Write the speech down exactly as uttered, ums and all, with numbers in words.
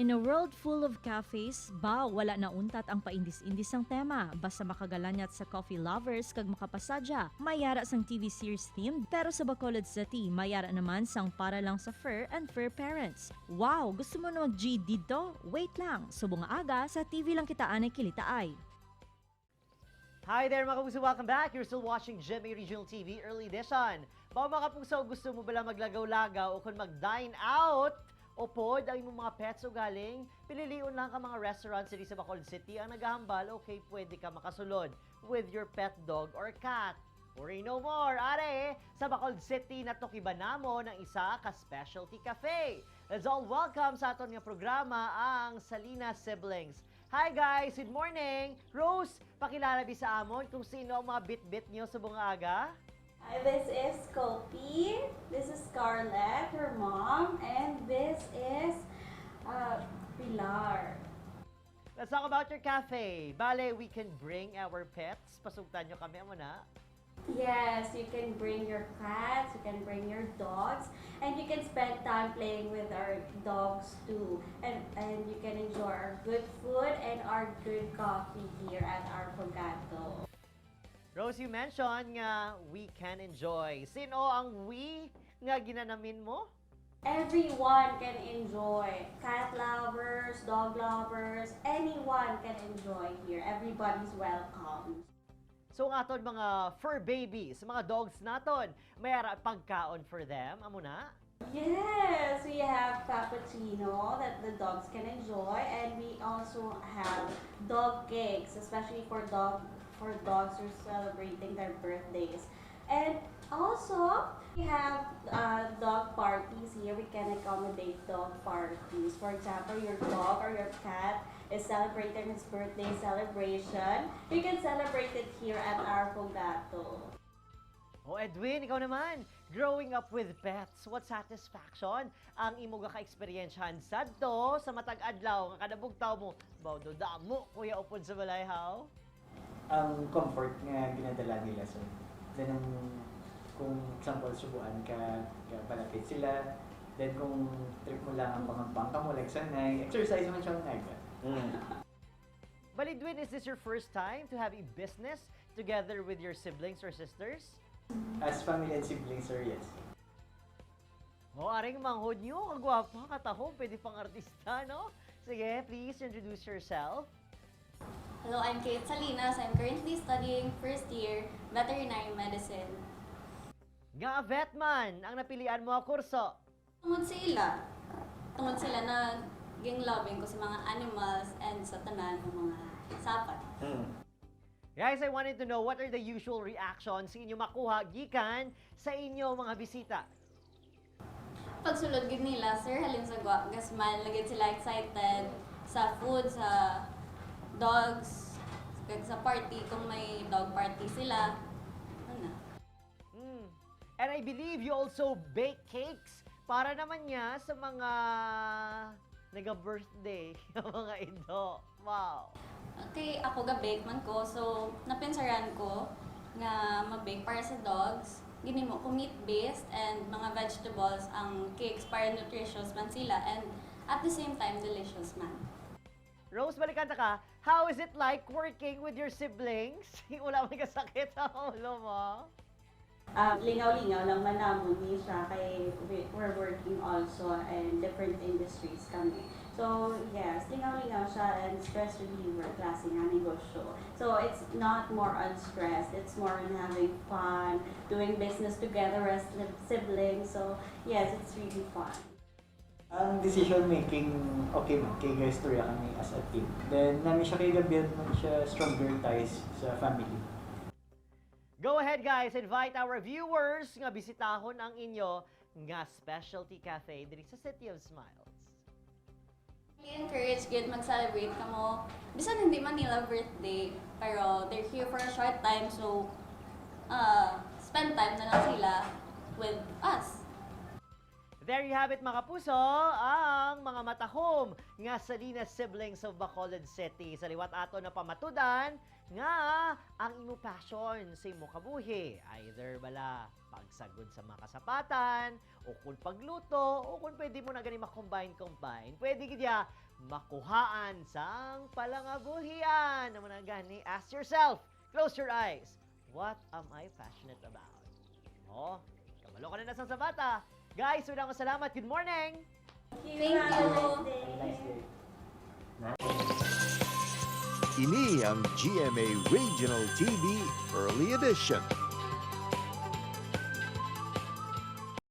In a world full of cafes, ba, wala na untat ang paindis-indis sang tema. Basta makagalanyat sa coffee lovers kag makapasadya, may ara sang T V series themed, pero sa Bacolod City, may ara naman sang para lang sa fur and fur parents. Wow! Gusto mo na mag-G didto? Wait lang! Subong nga aga, sa T V lang kita anay kilitaay. Hi there, mga kapuso. Welcome back. You're still watching G M A Regional T V Early Edition. Ba, mga kapuso, gusto mo bala maglagaw-lagaw o kung mag-dine out? Upod ang imong mga pets ugaling, pililion lang ka mga restaurants diri sa Bacolod City ang nagahambal, okay, pwede ka makasulod with your pet dog or cat. Worry no more, are! Sa Bacolod City, natukiban namon ang isa ka specialty cafe. Let's all welcome sa aton nga programa ang Salinas Siblings. Hi guys, good morning! Rose, pakilala bi sa amon kung sino ang mga bitbit nyo subong nga aga? Hi, this is Kopi. This is Scarlett, her mom, and this is uh, Pilar. Let's talk about your cafe. Bale, we can bring our pets. Pasugtan nyo kami, amo na. Yes, you can bring your cats, you can bring your dogs, and you can spend time playing with our dogs too. And and you can enjoy our good food and our good coffee here at Arfogato. Rose, you mentioned nga we can enjoy. Sino ang we nga ginanamin mo? Everyone can enjoy. Cat lovers, dog lovers, anyone can enjoy here. Everybody's welcome. So, ang aton mga fur babies, mga dogs naton, may ara pagkaon for them, amo na? Yes, we have cappuccino that the dogs can enjoy, and we also have dog cakes, especially for dog for dogs who are celebrating their birthdays. And also, we have uh, dog parties here. We can accommodate dog parties. For example, your dog or your cat is celebrating his birthday celebration. You can celebrate it here at Arfogato. O Edwin, ikaw naman, growing up with pets, what satisfaction ang imo gaka-eksperyensyahan sadto sa matag adlaw nga kada bugtaw mo, baw do damo kuya upod sa balay, haw? Ang comfort nga ginadala nila, sir. Then, ang, kung example, subuan ka, ka palapit sila, then kung trip mo lang ang pangampang ka mo, like sanay, exercise man siya nga. Mm. Balidwin, is this your first time to have a business together with your siblings or sisters? As family and siblings, sir, yes. O, aring manghod nyo, kagwapa, katahom, pwede pang artista, no? Sige, please introduce yourself. Hello, I'm Kate Salinas. I'm currently studying first year veterinary medicine. Nga vet man ang napilian mo nga kurso? Tungod sa ila. Tungod sila na ging-loving ko sa mga animals and sa tanan ng mga sapat. Guys, I wanted to know what are the usual reactions sa inyo makuha gikan sa inyo mga bisita? Pagsulod gid nila, sir, halin sa gwa, gasmile na gid sila excited sa food, sa dogs, kag sa party kung may dog party sila. Ano? Mm. And I believe you also bake cakes para naman niya sa mga naga-birthday, mga ido. Wow. Okay, ako ga-bake man ko. So, napinsaran ko nga mag-bake para sa dogs. Ginimo ko meat-based and mga vegetables ang cakes para nutritious man sila and at the same time delicious man. Rose, balikan ta ka. How is it like working with your siblings? Wala may kasakit sa ulo mo? Um, lingaw-lingaw lang man namon ni siya kay we- we're working also in different industries kami. So, yes, lingaw-lingaw siya and stress reliever klase nga negosyo. So, it's not more on stress, it's more on having fun, doing business together as sib- siblings. So, yes, it's really fun. Ang decision making, okay man, kay gaistorya kami as a team. Then, nami siya kay ga-build man siya stronger ties sa family. Go ahead, guys, invite our viewers nga bisitahon ang inyo nga specialty cafe diri sa City of Smiles. I-encourage gid mag-celebrate kamo. Bisan hindi man nila birthday, pero they're here for a short time, so uh, spend time na lang sila with us. There you have it, mga kapuso, ang mga matahom nga Salinas siblings of Bacolod City. Sa liwat ato na pamatudan nga ang imo passion sa imo kabuhi, either bala pagsagod sa mga kasapatan, o kung pagluto, o kung pwede mo na gani ma-combine-combine. Pwede gid ya, makuhaan sang palangabuhian. Amo na gani, ask yourself, close your eyes, "What am I passionate about?" Oh, kabalo ka na na sang sabata. Guys, wala akong salamat. Good morning! Thank you. Ini ang G M A Regional T V Early Edition.